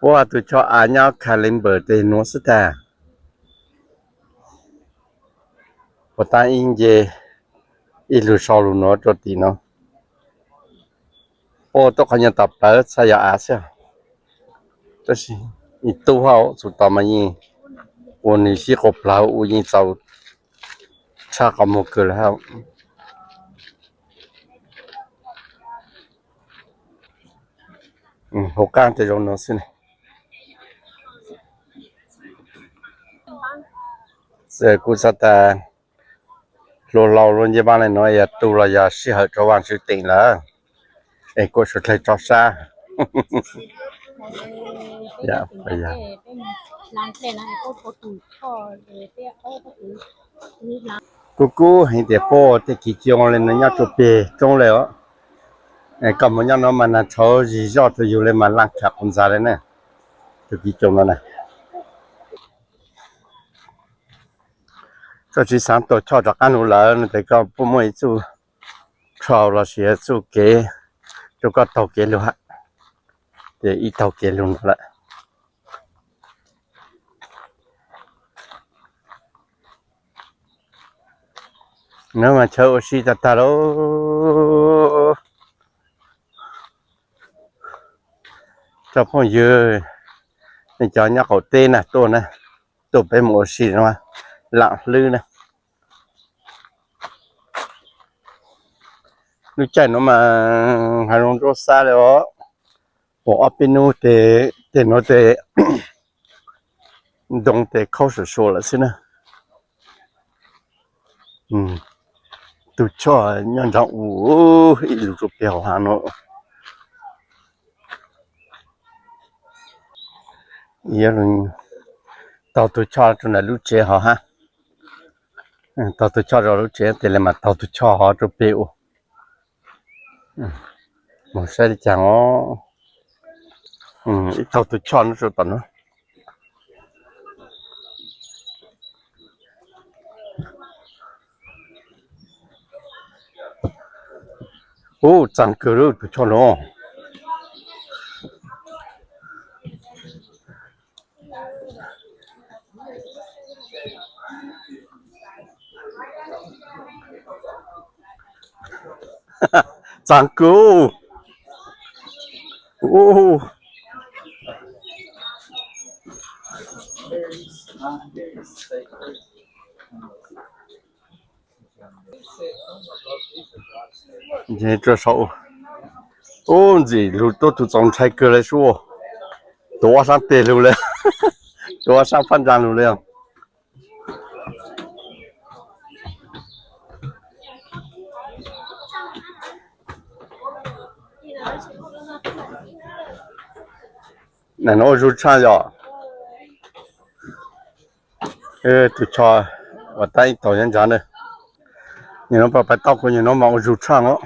Puab tus choj av nyob Kalimbees tes nuav xwb tag. Puas tab ib nce ib lug sau lug nuav rua tim no. Puab tuaj qhov nyuag tom plawv txhaj yog av xwb. Tab sis yeej tub hab, txug tom mas yeej ua nwg sib quas plawg ua yeej txaus tshaj qhov muag kawg lawm hab. Hauv qaab tej zoo no xwb ne. Kuv xaav tas hluas laus luag nce vaaj le nuav yog tu los yog sij hawm rua Vaajtswv teem lawm, es kuas suav dlawg tso sab. Kuv kuj heev tias puab tej kev cai le nuav nyob rua peg roob le os. Koj moog nyob nuav mas nag tshauv zig zog rua yug le mas laaj kham quas ntxag le na. Tus kev cai no na. Koj tsi xaav taug choj rov qaab lug lawm no tes koj puab muaj ib txuj trail lossis txuj kev rua koj taug kev lug hab. Ces ib taug kev lug no lawm. Nuav mas chaw ua si tag tag lauj. Cov phooj ywg, nej cov nyob qaum teb na tuaj na, tuaj peb mus ua si no, laam hlwb na. Lub caij nuav mas hav zoov ntsuab xab le os, pum ob peb nub tes tej nuav tes ntoo tes khaub suav suav lawm xwb na. Tug choj nyob nraag u, ib lug rua peg hauv hav no. Taug tug choj rua ntawm lub tsev hov hab. Taug tug choj rua lub tsev tes le mas taug tug choj hov rua peg u. Moog saib le caag os. Ib taug tug choj nuav rua tom nuav. Ub, txaaj kawg lub tug choj nuav. Txaaj kawg. Ub, ntxim lug tuab tug txaus ntshai kawg le sub. Tuav ob sab teg lug le, tuav ob sab phab ntsa lug le. Nuav ua zug tshaj yom. Tug choj uas tab ib taug nyob ntsa na. Nyuag nuav pais tau kuv nyuag nuav mas ua zug tshaj os.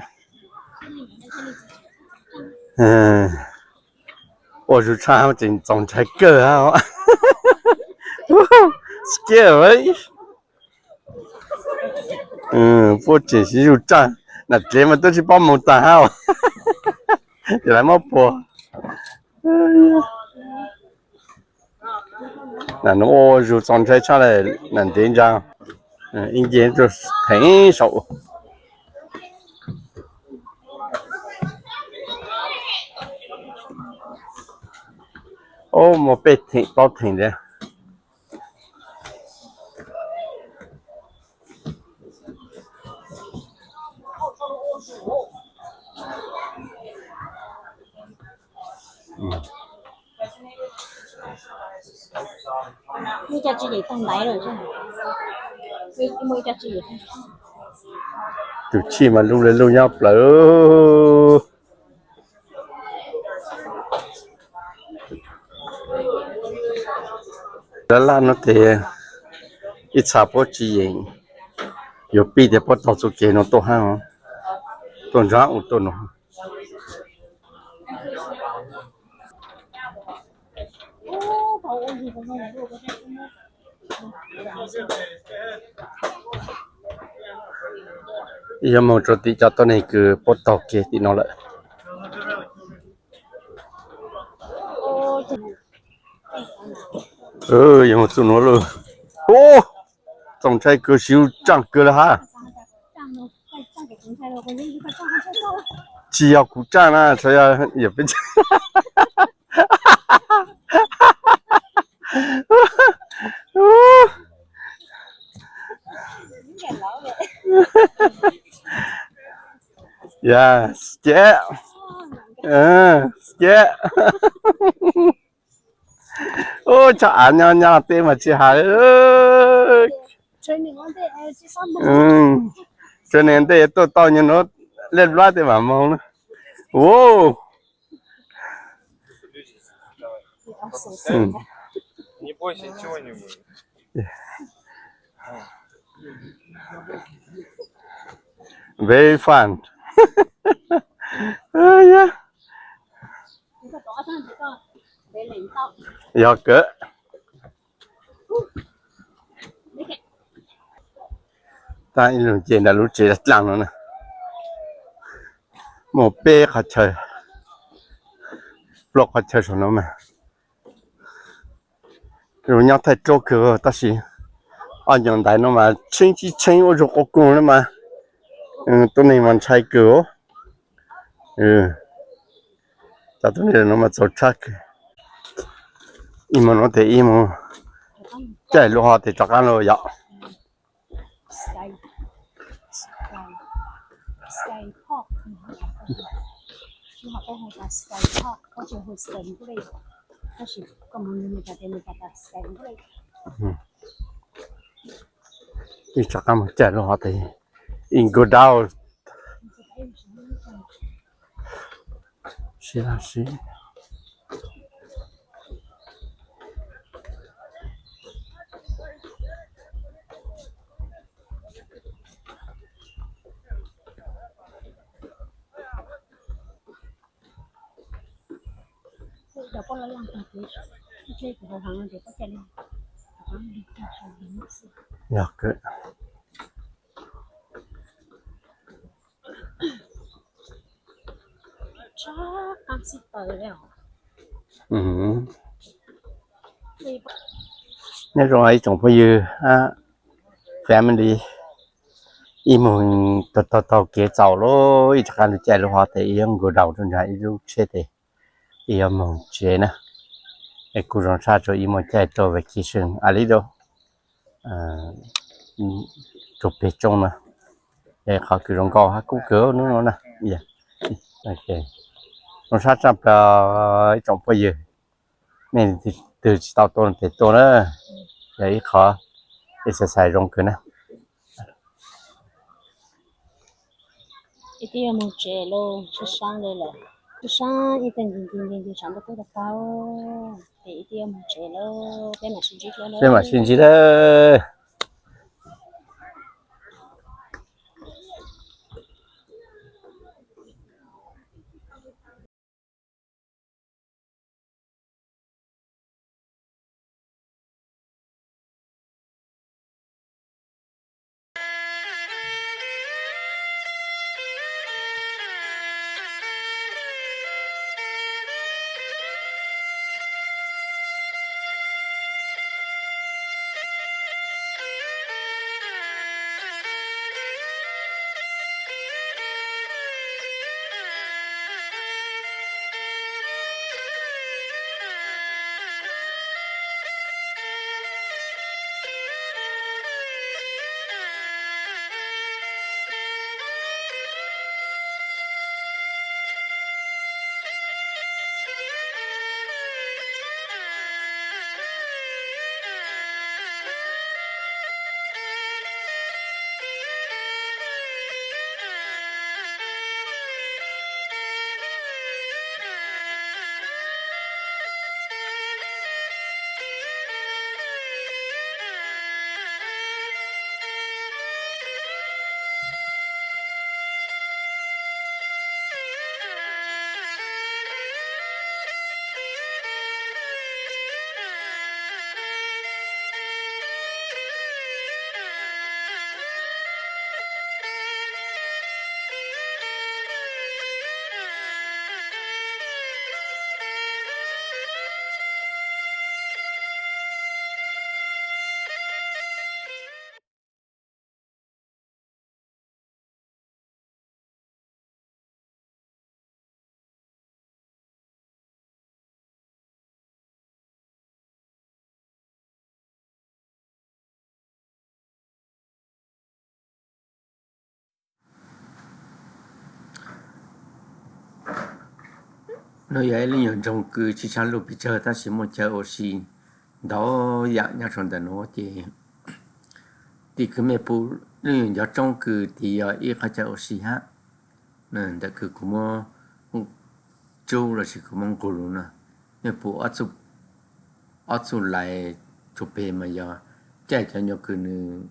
Ua zug tshaj tseem txaus ntshai kawg hab. Scary. Puab tseem siv zug tshaj, nam tsev mas twb tsi paub moog taag hab. Ces lawv muab puag. Nam nuav ua zug txaus ntshai tshaj le, nam ntev ntsa, ib nce rua theem saum. Ob, muaj peb theem plaub theem ntawd. Tus tshij mas lug le lug nyob plawv. Laj laj no tes ib txha puab tsis yeem, yuav pib tes puab taug txuj kev no tuaj hab, tuaj ntsaab ua tuaj no. Yuav moog rua tim cov tuab neeg kws puab taug kev tim no lawm. Yuav mus txug nuav lawm. Ub, txaus ntshai kawg, siv tsaaj kawg le hab. Tsis yog kuv tsaaj na, yog peb tsaaj. Yog, scared. Scared. Ub, tso av nyob nyob tej mas tsis has. Tsev neeg ntej tuaj tau nyuag nuav, liab luab tej mam moog na. Ub. Very fun. Yog kawg. Tab ib lug ces ntawm lub tsev dlaag no na, muaj peb qhov chaw, plaub qhov chaw saum no mas. Zoo nyob thaij rau kawg tab sis ob nyuag ntaiv no mas tsheeb tsis tsheeb ua zug quas koog na mas, tuab neeg mas ntshai kawg. Cov tuab neeg no mas txaus tshaj kawg. Ib mus no tes ib mus caij lub hov tes rov qab los yom. Ib rov qab mus caij lub hov tes ib go down. Sib laj sib. Yog kawg. Nyob zoo ib tsoom phooj ywg, family, ib mus taug taug kev txaus lawm, ib rov qab lug caij lub hov tes ib yuav nkaus daus rau nraag ib lub tsheb tes ib yuav moog tsev na. Es kuj zoo sab rua ib muaj caij rau vacation a li dau rua peg tsoob na. Es qhov kws zoo nkauj hab kub kawg hnub no na. Zoo sab tshaj plaws ib tsoom phooj ywg, nej leej twg tsis tau tuaj no tes tuaj na, yog ib qhov exercise zoo kawg na. Ib tug yuav moog tsev lawm, sab sab le lawm, sab sab ib tug nce nce nce nce tshav ntuj kub tag tag, ces ib tug yuav moog tsev lawm, peb mam sib ntsib dlua, peb mam sib ntsib dlua. Nuav yog ib lub nyuag nroog kws tsi tshaaj luj pes tsawg tab sis muaj chaw ua si ntau yaam nyob rua ntawm nuav ces tim kws mej pum lub nyuag nco tsoob kws tim yog ib qhov chaw ua si hab. Ntawm kws kuv muab tsub lossis kuv muab nqug lug no, mej pum ob txuj lais tsua peg mas yog caij cov nyuag kws nwg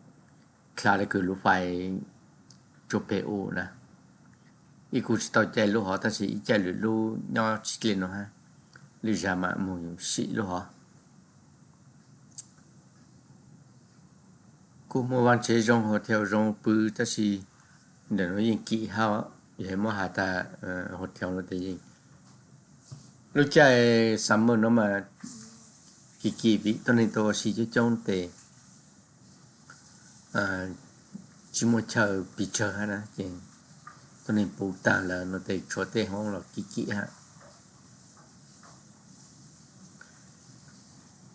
dlha le kws lub fais tsua peg u na. Ib kuj tsi tau caij lub hov tab sis ib caij lwm lub nyob tsi dlej nuav hab, lwm zag mam moog sim lub hov. Kuj muaj vaaj tsev zoo, hotel zoo pw tab sis ntawm nuav yeej kim hab, yog muab has tas hotel nuav tes yeej, lub caij summer nuav mas kim kim vim tuab neeg tuaj ua si coob coob tes tsi muaj chaw pes tsawg hab na ces tuab neeg puv taag lawm nuav tes tshuav tej hoob los kim kim hab.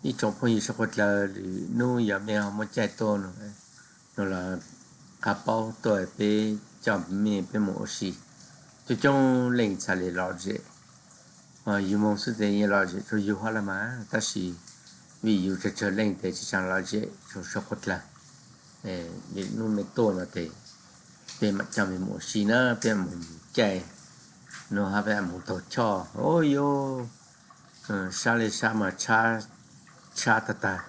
Ib tsoom phooj ywg suav dlawg, lwm nub yog mej ho muaj caij tuaj no los qab paub tuaj peb coj mej peb moog ua si. Coob coob leej txhad le lom zem, yug moog xwb tes yeej lom zem rua yug hab lawm mas tab sis vim yug tsawg tsawg leej tes tsi tsaa lom zem rua suav dlawg. Lwm nub mej tuaj no tes peb mam coj mej moog ua si na, peb moog caij nuav hab peb moog taug choj, o yog sab le sab mas tshab tag tag,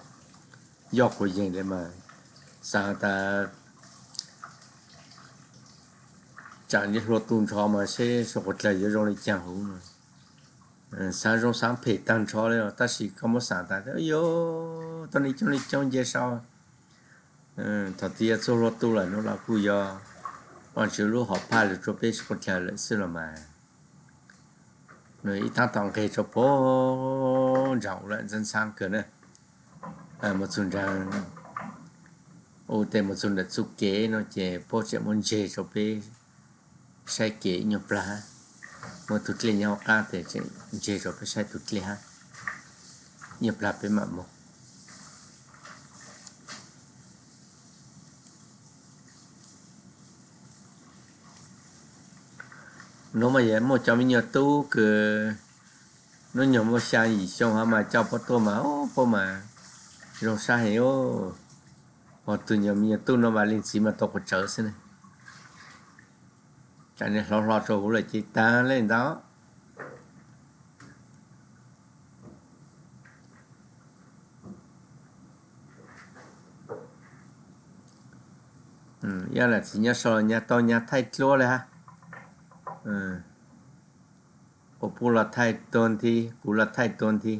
yoj quas yeeg le mas xaav tas tsaam hlua tu nrho mas seb suav dlawg yuav zoo le caag huv no. Xaav zoo xaav phem taag nrho le tab sis koj muab xaav tas yog tuab neeg coob le coob nce sau, thaum twg yog txug hlua tu lawm nuav los kuj yog Vaajtswv lub hom phaj lug rua peb suav dlawg lawm xwb los mas. Nwg ib taab tom nqeg rua puag nraag u lawm ntxhab ntxhab kawg na. Moog txug nraag u tes moog txug ntawm txuj kev no ces puab tseem muab ntseg rua peb saib kev ib nyuag plaag hab. Muaj tug dlej nyob huv qaab tes tseem ntseg rua peb saib tug dlej hab, ib nyuag plaag peb mam moog. Nuav mas yog muaj cov me nyuam tub kws nub nyuag muaj xyaa yim xyoo hab mas coj puab tuaj mas puab mas zoo sab heev. Ho tug nyuag me nyuam tub nuav mas leej txiv mas tau quas tsawv xwb na. Tsaam nwg hloov hlo rua huv lawm ces taag le ntawd. Yog lam txiv nyob sau los nyag tau nyag thaij dluab le hab. Quas puj los thaij tuag nthi, kuv los thaij tuag nthi.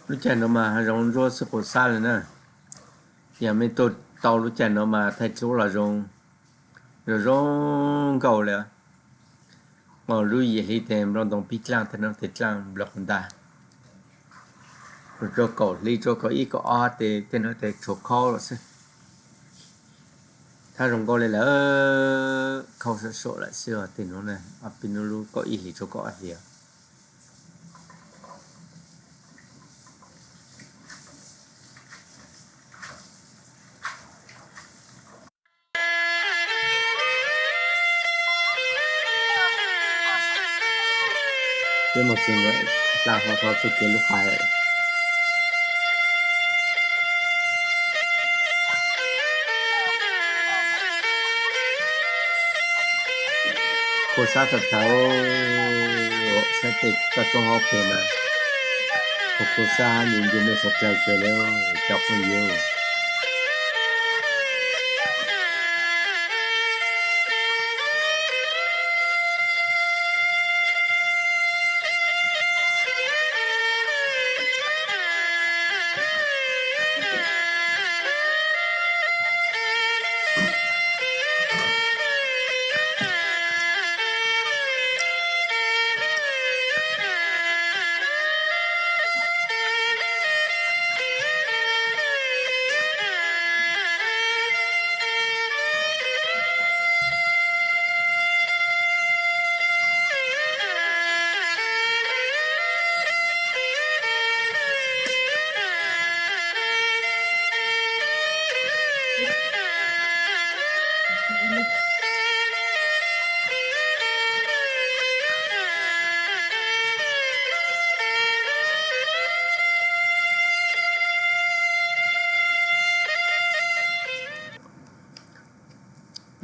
Lub caij nuav mas hav zoov ntsuab xwb quas xab le na. Yog mej tuaj tau lub caij nuav mas thaij dluab los zoo, zoo zoo nkauj le. Lub yim hli tes nplooj ntoo pib dlaaj, tej nuav tes dlaaj nplawg quas ntag. Rua kaum hli rua kaum ib kaum ob tes tej nuav tes tshuav khaub lawm xwb. Thab zoo nkauj le lawm, khaub sam sam lawm xwb os tej nuav na, ob peb nub lub kaum ib hlis rua kaum ob hlis. Peb moog txug ntawm dlaaj hlo txug kev lub qais. Kua sab tag tag, saib tej toj roob hauv peg mas, kua sab hab ncu ncu mej suav dlawg kawg le cov phooj ywg.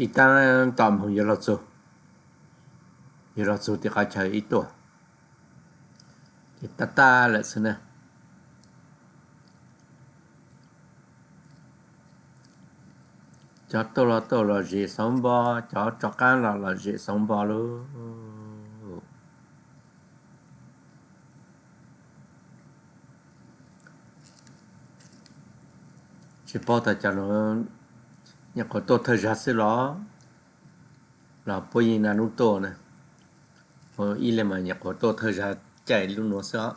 Ib taab tom moog yuav luag txug, yuav luag txug tim qhov chaw ib tuaj, ces tag tag lawm xwb na. Cov tuaj los tuaj lom zem xauv npo, cov rov qaab los lom zem xauv npo lauj. Tsis paub tas cov nuav nyuam qhuav tuaj thawj zag xwb los, los puab yeej naj nub tuaj na. Ib leeg mas nyuam qhuav tuaj thawj zag caij lub nuav xwb os.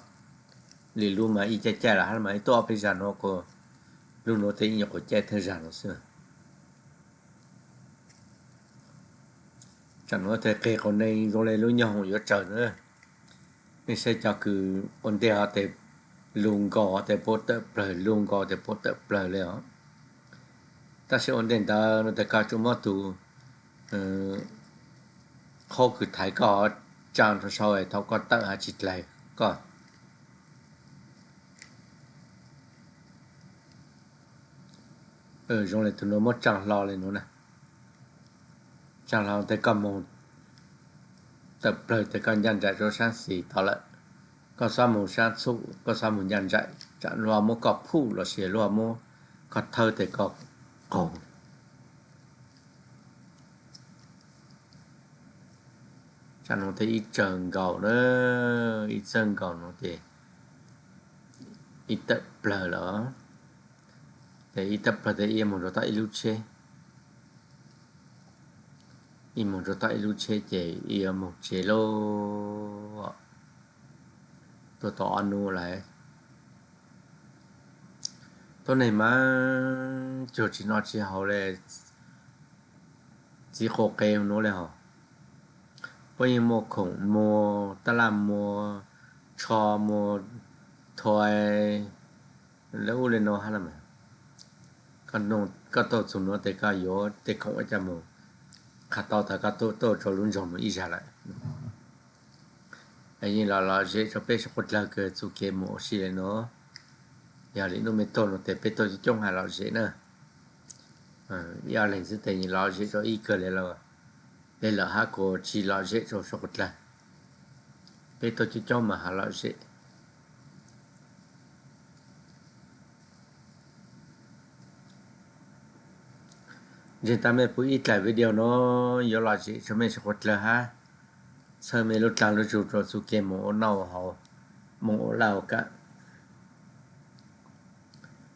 Lwm lub mas ib caij caij los hab mas ib tuaj ob peb zag nuav kuj, lub nuav tej nyuam qhuav caij thawj zag nuav xwb. Tsam nuav tej qig quas neeg zoo le lub nyoog hoom yuav tsawg na. Nej saib cov kws ua ntej hov tes lug nkaus hov tes puab tawm plawg, lug nkaus tes puab tawm plawg le os. Tab sis ua ntej ntawd nuav tes koj tsuas muab tug qhaub kws thaiv koj tsaa rua sau thaum koj tawm hab tsis dlaig koj. Zoo le tug nuav muab tsaa hlo le nuav na. Tsaa hlo tes koj moog tawm plawg tes koj ncaj nraim rua saab xis tod lawm. Koj xob moog saab txhum, koj xob moog ncaj nraim, tsam luag muab koj phuj lossis luag muab koj thawb tes koj qaug. Tsam nuav tes ib tsawg nkaus na, ib tsawg nkaus nuav tes ib tawm plawg lawm. Tes ib tawm plawg tes ib moog rua tom ib lub tsheb, ib moog rua tom ib lub tsheb ces ib yuav moog tsev lauj. Tuaj tau ob nub lawm. Tuab neeg mas cuag tsis noj tsis haus le, txiv quav qe nuav le hos. Puab yeej muaj khoom muag, tab laj muag, tsho muag, thuav, le ub le nuav hab los mas. Koj tau txug nuav tes koj yuav tej khoom ua cas moog qha tau tas koj tuaj rua lub nroog nuav ib zag lawm. Yeej los lom zem rua peb suav quav dlawg kws txuj kev moog ua si le nuav. Yog le nuav me tuaj nuav tes peb tuaj coob coob has lom zem na. Ib ob leeg xwb tes yeej lom zem rua ib kawg le lauj. Le lawm hab kuas tsis lom zem rua suav quav dlawg. Peb tuaj coob coob mas has lom zem. Ntseeg tas mej pum ib dlaim video nuav yuav lom zem rua mej suav quav dlawg hab txhawb mej lub dlaag lub zug rua txuj kev moog ua noj ua haus, moog ua laj ua kam.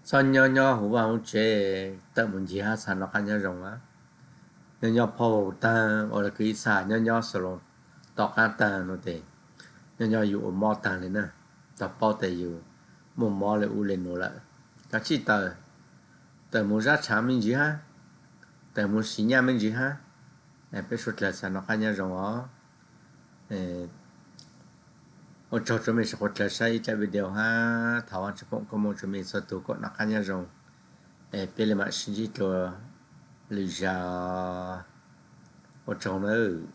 Txhob nyob nyob huv vaj huv tsev tawm mus ncig hab xaav noj qab nyob zoo a. Nyob nyob phauj taag ua le kws ib txha nyob nyob xav loo tom qaab taag nuav tes nyob nyob yus ua mob taag le na. Tau paub tas yus muaj mob le ub le nuav lawm, kav tsij tawm, tawm mus zab tshaav me ntsis hab, tawm mus sim nyaj me ntsis hab. Peb suav dlawg xaav noj qab nyob zoo os. Ua tsaug rua mej suav quav dlawg saib ib dlaim video hab thov Vaajtswv foom koob moov rua mej txhua tug kom noj qab nyob zoo. Es peb le maam sib ntsib dlua lwm zag. Ua tsaug nawb.